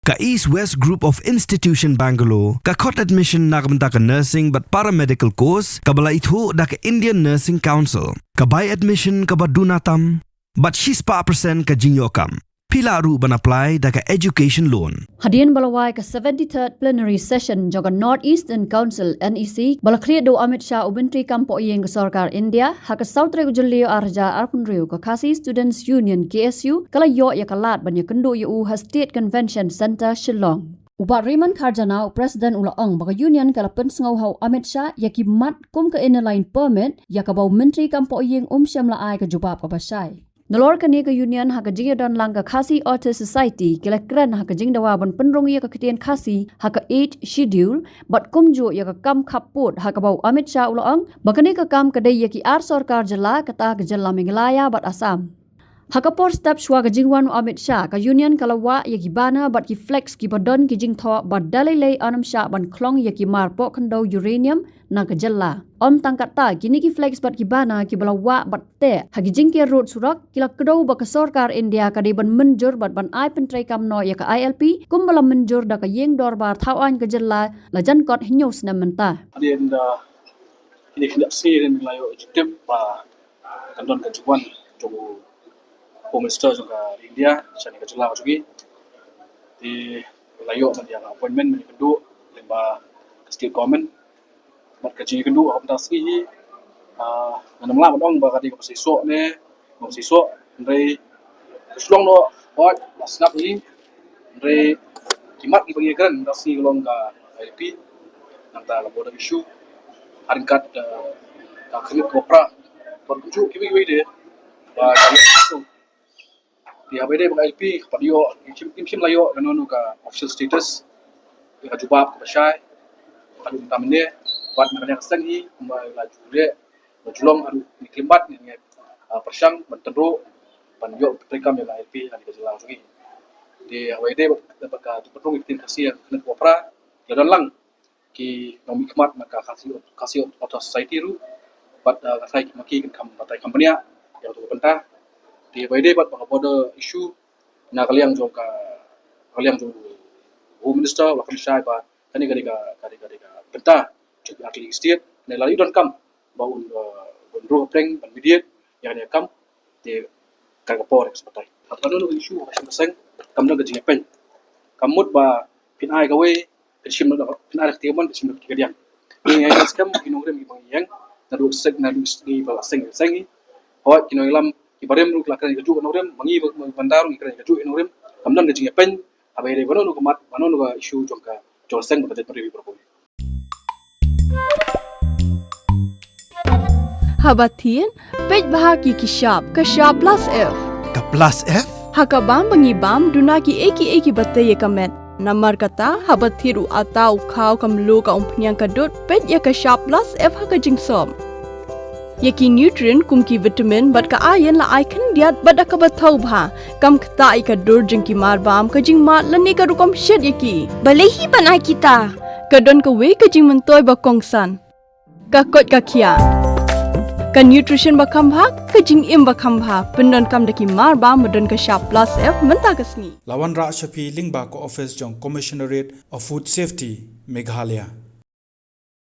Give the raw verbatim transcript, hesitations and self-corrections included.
Ka East West Group of Institution Bangalore ka khot admission na ka bynta ka nursing bad paramedical course kaba la ithuh da ka Indian Nursing Council. Ka bai admission kaba duna tam bad shispah percent ka jingïoh kam. Phi lah ruh ban apply da ka education loan. Hadien ba la wai ka seventy-third plenary session jong ka North Eastern Council, N E C, ba la khlieh da u Amit Shah, u Myntri Kam Pohïing ka Sorkar India, ha ka saw tarik u Jylliew ar hajar arphew hynriew, ka Khasi Students Union, K S U, ka la ïoh ïa ka lad ban ïakynduh ïa u ha State Convention Centre, Shillong. U Bah Raymond Kharjana, u President, u la ong ba ka Union ka la pynsngew ha u Amit Shah ïa ki mat kum ka Inner Line Permit, ïa kaba u Myntri Kam Pohïing um shym la ai ka jubab kaba shai. Nalor kane, ka Union ha ka jingïadon lang ka Khasi Authors Society ki la kren ha ka jingdawa ban pynrung ïa ka ktien Khasi ha ka Eighth Schedule bad kumjuh ïa ka kam khappud, ha kaba u Amit Shah u la ong ba kane ka kam ka dei ïa ki ar sorkar jylla, kata ka jylla Meghalaya bad Assam. Ha ka por step shuwa ka jingwan u Amit Shah, ka Union ka la wah ïa ki banner bad ki flex kiba don ki jingthoh ba da lei lei ym shah ban khlong ïa ki mar pohkhyndew uranium na ka jylla. Ym tang katta, kine ki flex bad ki banner kiba la wah bad teh ha ki jingker rud surok ki la kdew ba ka Sorkar India ka dei ban mynjur bad ban ai pyntreikam noh ïa ka I L P kumba la mynjur da ka Ïing Dorbar Thaw Aiñ ka jylla la jan kot hynñiew snem mynta. Hadien da kine ki nyak sngi, rin la ïoh jingtip ba kan don ka jingwan jong u Home Minister jong ka India shane ka jylla ka jong ngi. Te la ïoh ban ïa appointment ban ïakynduh lyngba ka state government. Bad ka jingïakynduh ha ka bynta sngi hi, ah, ngan ym lah ban ong ba ka dei kaba seisoh ne kaba seisoh, hynrei ka shlong noh, hooid, la sngap hi. Hynrei ki mat kiba ngi ïakren ha ka sngi ka long ka I L P, nangta ka border issue, ha ryngkat, eh, ka khyrnit kaba pra, bad kumjuh kiwei kiwei de ba ka ïoh. Te haba ïadei bad ka I L P, ka pat ïoh, kim, kim, kim la ïoh kano kano ka official status, ïa ka jubab kaba shai, ka dei mynta mynne, bad na ka liang ka seng hi, kumba la ju leh, la ju long haduh kine ki khyllipmat, ngi, ngi, ah, pyrshang ban tynruh ban ïoh pyntreikam ïa ka I L P ha kane ka jylla jong ngi. Te haba ïadei bad, bad ka jingpynrung ïa ka ktien Khasi ha ka khyrnit kaba pra, la don lang ki nongmihkhmat na ka Khasi, Khasi Authors Society ruh, bad, ah, ka trai ma ki kan kham batai kham bniah ïa kato ka bynta. Te haba ïadei bad ka border issue, na ka liang jong ka, ka liang jong u Home Minister u la kynshai ba kane ka dei ka, ka dei ka, dei ka bynta jong ki artylli ki state, ne la ïoh donkam ba un, uh, un ruh hapdeng ban mediate ïa kane ka kam, te ka, ka por ka sa batai. Haba kano kano ka issue ha ka seng, kam don ka jingïapeiñ. Kam mut ba phin ai kawei, phin shim na, phin ai na ka kti kamon, phin shim na ka kti kadiang. Ngi, ngi ïa skhem ki nongrim kiba ngi ïeng, naduh seng, naduh seng, ba la seng, seng ngi. Hooid, ki nongïalam kiba rim ruh ki la kren kajuh ka nongrim, ma ngi ba, ba, ban da ruh ngi kren kajuh ka nongrim. Kam don ka jingïapeiñ haba ïadei kano kano ka mat, kano kano ka issue jong ka, jong ka seng bad ka jaitbynriew baroh kawei. Haba thied, peit bha ki, ki shap, ka shap plus F. Ka plus F? Ha ka bam ba ngi bam, duna kiei kiei kiba tei ïa ka met. Namar kata, haba thied u atta, u khaw, ka mluh, ka umphniang, ka dud, peit ïa ka shap plus F ha ka jingsop. Ïa ki nutrient kum ki vitamin bad ka iron la ai khyndiat bad da kaba thaw bha. Kam ktah ïa ka dur jong ki mar bam, ka jingmad lane ka rukom shet ïa ki. Balei hi ban ai kita? Ka don kawei ka jingmyntoi ba kongsan. Ka koit ka khiah. Ka nutrition ba kham bha, ka jingim ba kham bha. Pyndonkam da ki mar bam ba don ka shap plus F mynta ka sngi. La wanrah sha phi lyngba ka office jong Commissionerate of Food Safety, Meghalaya.